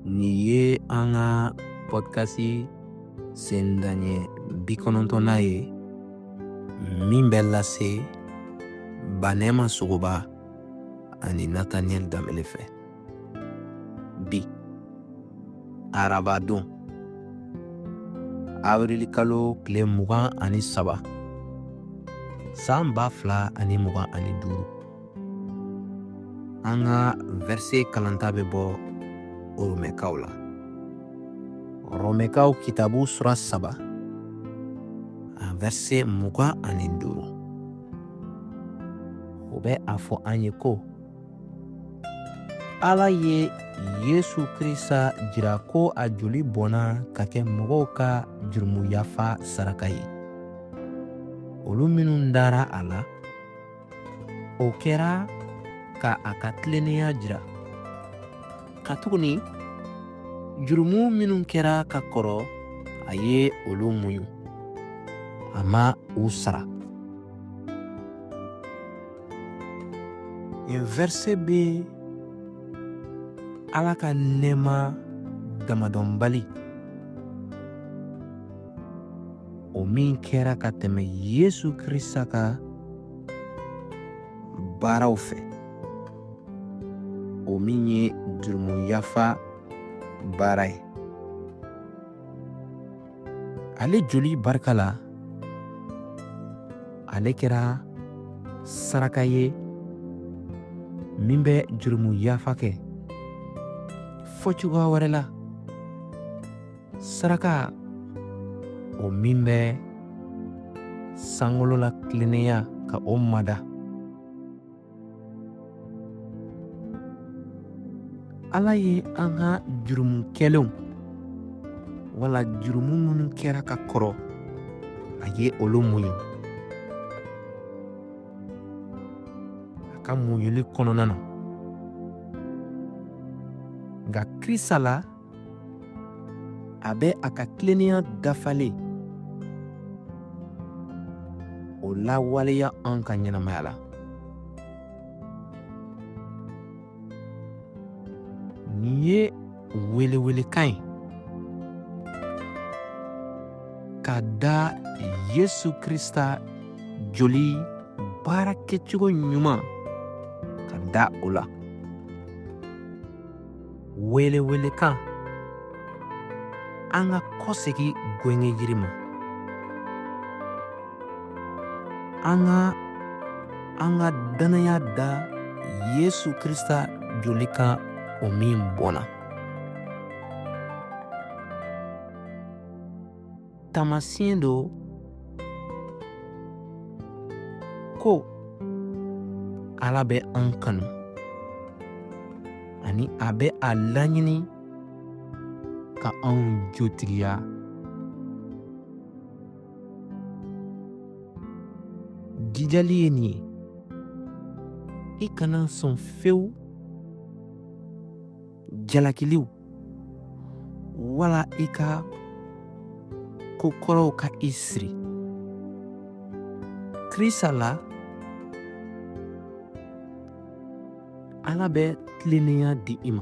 Nin ye an ka pɔdikasi sendaɲɛ 90nan ye min bɛ lase Banɛma Sogoba ani Nataniyɛli Danbele fɛ. Bi arabadon awirilikalo tile 23 san 2025, an ka vɛrise kalanta bɛ bɔ Oromɛkaw la. Oromɛkaw kitabu sura 3 a vɛrise 25, o bɛ a fɔ an ye ko Ala ye Yesu Krista jira ko a joli bɔnna ka kɛ mɔgɔw ka jurumu yafa saraka ye. Olu minnu dara a la, o kɛra ka a ka tilennenya jira. Katuguni jurumu minnu kɛra ka kɔrɔ, a ye olu muɲu, a ma u sara. Nin vɛrise bɛ Ala ka nɛɛma damadɔnbali, o min kɛra ka tɛmɛ Yesu Krista ka baaraw fɛ, o min ye jurumu yafa baara ye. Ale joli barika la, ale kɛra saraka ye min bɛ jurumu yafa kɛ. Fɔ cogoya wɛrɛ la, saraka o min bɛ sankolo la tilennenya ka o mada. Ala ye an ka jurumu kɛlenw wala jurumu minnu kɛra ka kɔrɔ, a ye olu muɲu. A ka muɲuli kɔnɔna na, nka Krista la, a bɛ a ka tilennenya dafalen o lawaleya an ka ɲɛnamaya la. Nin ye welewelekan ye ka da Yesu Krista joli baara kɛcogo ɲuman ka da o la. Welewelekan an ka kɔsegi gwengwe jiri ma, an ka an ka dannaya da Yesu Krista joli kan, o min bɔnna. Taamasiyɛn don ko Ala bɛ an kanu ani a bɛ a laɲini ka anw jotigiya. Jijali ye nin ye: i kana sɔn fewu jalakiliw wala i ka ko kɔrɔw ka i siri. Krista la, Ala bɛ tilennenya di i ma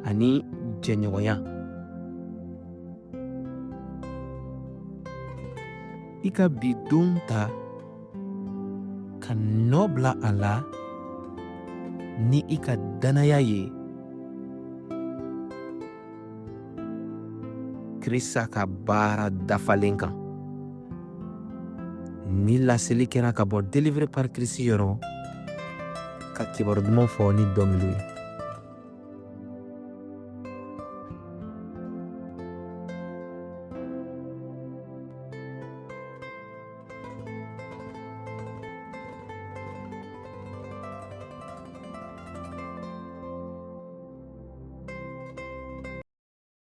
ani jɛɲɔgɔnya. I ka bi don ta ka nɔ bila a la ni i ka dannaya ye Krista ka baara dafalen kan. Ni laseli kɛra ka bɔ Délivré par Christ yɔrɔ, ka kibaru duman fɔ ni dɔnkiliw ye.